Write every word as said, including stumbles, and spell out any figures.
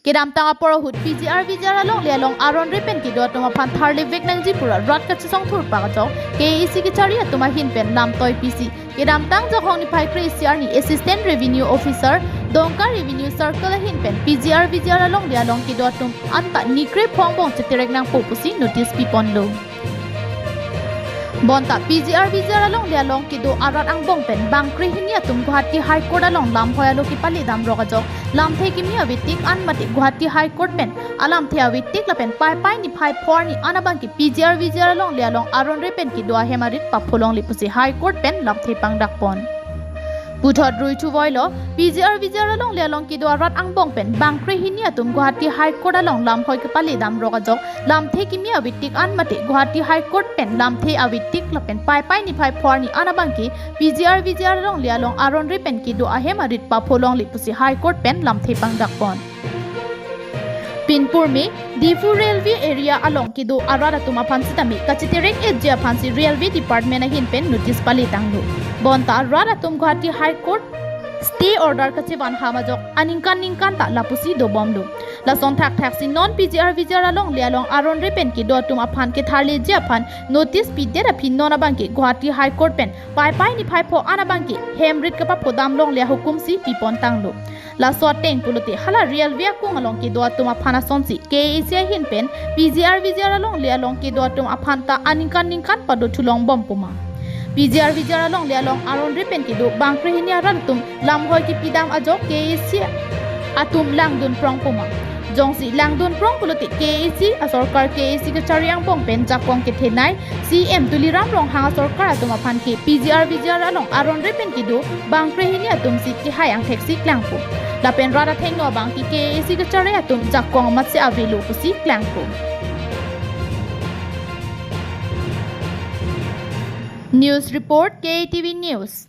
Kedamtang apor ahut P G R V G R alongle along aron re pen kedo atum aphan tharlevek nangji pura rat kachesong thurpak ajok K A A C kachari atum ahin pen lamtoi pisi kedamtang Jakhong niphai kre-isi arni Assistant Revenue Officer, Dongka Revenue Circle ahin pen P G R V G R alongle along kedo atum anta ni krepho angbong cheterek nangpo pusi notice piponlo. Bonta P G R V G R alongle along kedo arat angbong pen bang krehini atum Guwahati High Court along lamhoi alo kepale damrok ajok lamthe kimi avetik an mate Guwahati High Court pen alamthe avetik lapen Paipai niphai pho arni an abangke P G R V G R alongle along aron re pen kedo ahem arit papholongle pusi High Court pen lamthe pangdakpon. Puthot rui chuvoilo, P G R V G R alongle along kedo arat angbong pen bang krehini atum Guwahati High Court along lamhoi kepale damrok ajok lamthe kimi avetik an mate Guwahati High Court pen lamthe avetik lapen Paipai niphai pho arni an abangke P G R V G R alongle along aron re pen kedo ahem arit papholongle pusi High Court pen lamthe pangdakpon. Pinpurme, Diphu Railway area along kedo arat atum aphan sitame kacheterek-etji aphansi Railway Department ahin pen notice pale tanglo. Bonta rat atum Guwahati High Court stay order kachevan ham ajok aningkan ningkan ta lapusi dobomlo. Lason thakthak si non P G R V G R alongle along aron re pen kedo atum aphan ketharleji aphan notice pidet aphi non abangke Guwahati High Court pen Paipai niphai pho an abangke hem rit kapaphodam longle ahukum si pipon tanglo. Laso ateng pulote hala railway akung along kedo atum aphan asonsi K A A C ahin pen P G R V G R alongle along kedo atum aphan ta aningkan ningkan pado thulong bom puma. P G R V G R alongle along aron re pen kedo bang krehini arat atum lamhoi kepidam ajok K A A C atum langdun prong puma. Jongsi langdun prong pulote K A A C asorkar K A A C kachari angbong pen jakong kethenei C M Tuliram Ronghang asorkar atum aphan ke P G R V G R along aron re pen kedo bang krehini atum si kehai angthek si klangpo. Lapen rat athengno abangke K A A C kachari atum jakong amatsi avelo pusi klangpo. News report, K A T V News.